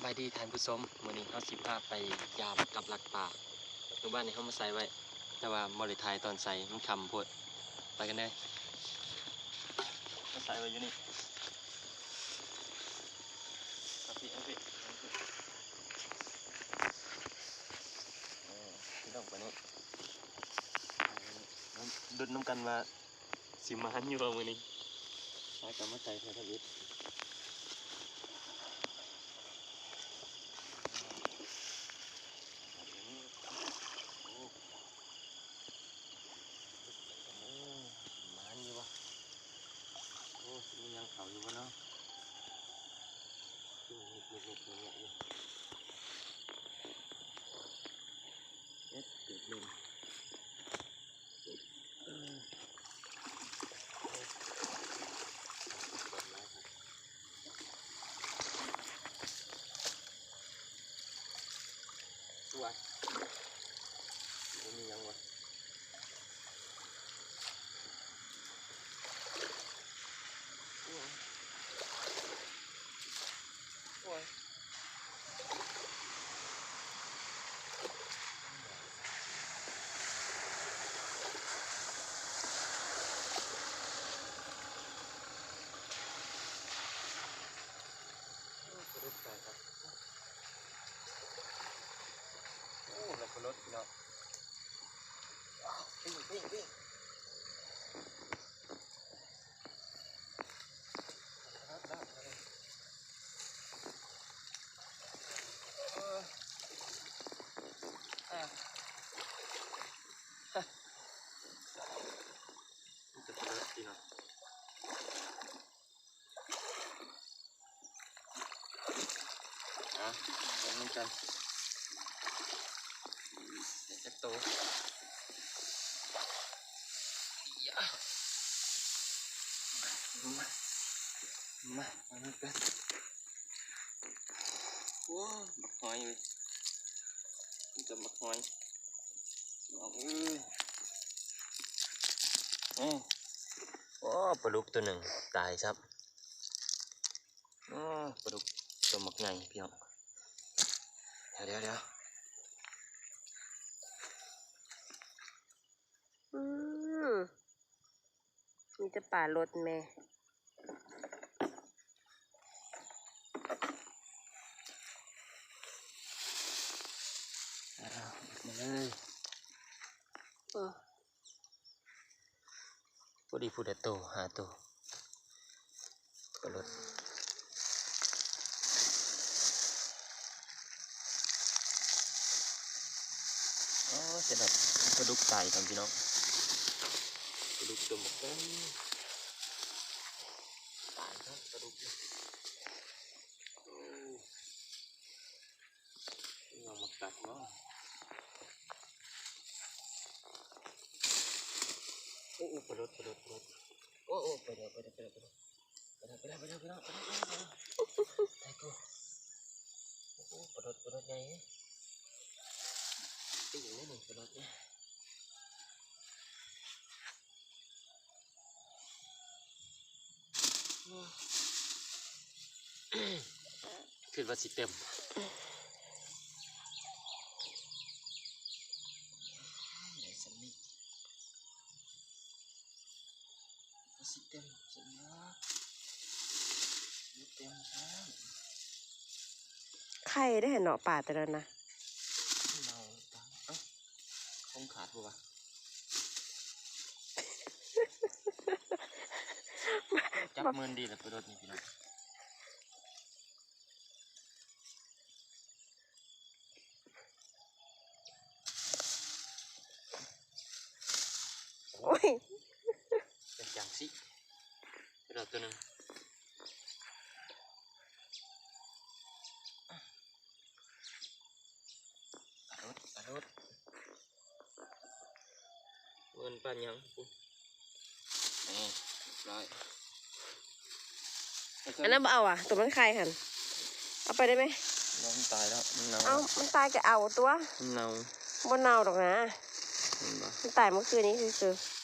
ສະບາຍດີທ່ານຜູ້ຊົມ, ມື້ນີ້ເຮົາຊິພາໄປຢາມກັບດັກປາ. ມື້ວານນີ້ເຮົາມາໃສ່ໄວ້ ແຕ່ວ່າບໍ່ໄດ້ຖ່າຍຕອນໃສ່ ມັນຄ່ຳໂພດ. ໄປກັນເລີຍ. ມາໃສ່ໄວ້ຢູ່ນີ້. ເອົາພີ້ ເອົາພີ້ ເອົາພີ້. ເອີ ພີ່ນ້ອງ ໄປນີ້ ມາລຸ້ນນຳກັນວ່າ ຊິມານຢູ່ບໍ່ມື້ນີ້? ຫາກັບມາໃສ່ເທື່ອທຳອິດ. ໂອ້ ໂອ້ ມານຢູ່ບໍ່? ໂອ້ ຊິມີຫຍັງເຂົ້າຢູ່ບໍ່ເນາະ? ຄືເຮັດເມັດໆ ເໝາະໆ ຢູ່. ເຮັດເກີດລົມ. ຕົວ ບໍ່ມີຫຍັງວະ. ໂອ້ຍ ໂອ້ຍ ໂອ້ ລະກະຫຼຸດເນາະ. ມັນຈະເລີດດີເນາະ. ອ່ະ ເບິ່ງນຳກັນ ໄດ້ຈັກໂຕ. ມາ ມາ ມານຳກັນ. ໂອ້ ບັກຫອຍເວີຍ ມີແຕ່ບັກຫອຍ ພີ່ນ້ອງເອີຍ. ໂອ້ ໂອ້ ປາດຸກໂຕໜຶ່ງຕາຍຊ້ຳ. ໂອ້ ປາດຸກໂຕບັກໃຫຍ່ພີ່ນ້ອງ. ດຽວ ດຽວ ດຽວ. ອືມ ມີແຕ່ປາລົດແມ່. ເອົາມາເລີຍ. ເອີ ພໍດີພຸ້ນແຫຼະ ໂຕ ຫ້າໂຕ ປາລົດ. ໂອ້ ເສຍດາຍ ປາດຸກຕາຍນຳພີ່ນ້ອງ. ປາດຸກຕົວບັກໃຫຍ່ຕາຍເນາະ ປາດຸກ. ໂອ້ ລອງມາກັດເນາະ. ໂອ້ ໂອ້ ປາລົດ ປາລົດ ປາລົດ. ໂອ້ ໂອ້ ໄປແລ້ວ ໄປແລ້ວ ໄປແລ້ວ ໄປແລ້ວ ໄປແລ້ວ ໄປແລ້ວ ໄປແລ້ວ ໄປແລ້ວ. ຕາຍໂຕ. ໂອ້ ປາລົດ ປາລົດໃຫຍ່. ປີກນີ້ ປາລົດນີ້. ຄິດວ່າຊິເຕັມ ໄດ້ສ່ຳນີ້ ວ່າຊິເຕັມ ສ່ຳນີ້ ບໍ່ເຕັມຊ້ຳ. ໄຂ່ເດ້ເນາະ ປາແຕ່ລະນະ ເນົ່າຕາຍ. ເອົ້າ ຄົງຂາດບໍ່ວະ? ຈັບເມີນດີລະ ປາໂດດນີ້ພີ່ນ້ອງ. ໂອ້ຍ ເປັນຈັ່ງຊີ້ ໄດ້ໂຕໜຶ່ງ. ປາໂດດ ປາໂດດ ເມີນປານຫຍັງພຸ້ນ. ນີ້ ຮຽບຮ້ອຍ. ອັນນັ້ນບໍ່ເອົາຫວາ? ໂຕມັນໄຂ່ຫັ້ນ ເອົາໄປໄດ້ໄໝ? ມັນຕາຍແລ້ວ ມັນເນົ່າ. ເອົ້າ ມັນຕາຍກໍເອົາຕົວະ. ມັນເນົ່າ. ບໍ່ເນົ່າດອກນາ ມັນຕາຍມື້ຄືນນີ້ຊື່ໆ.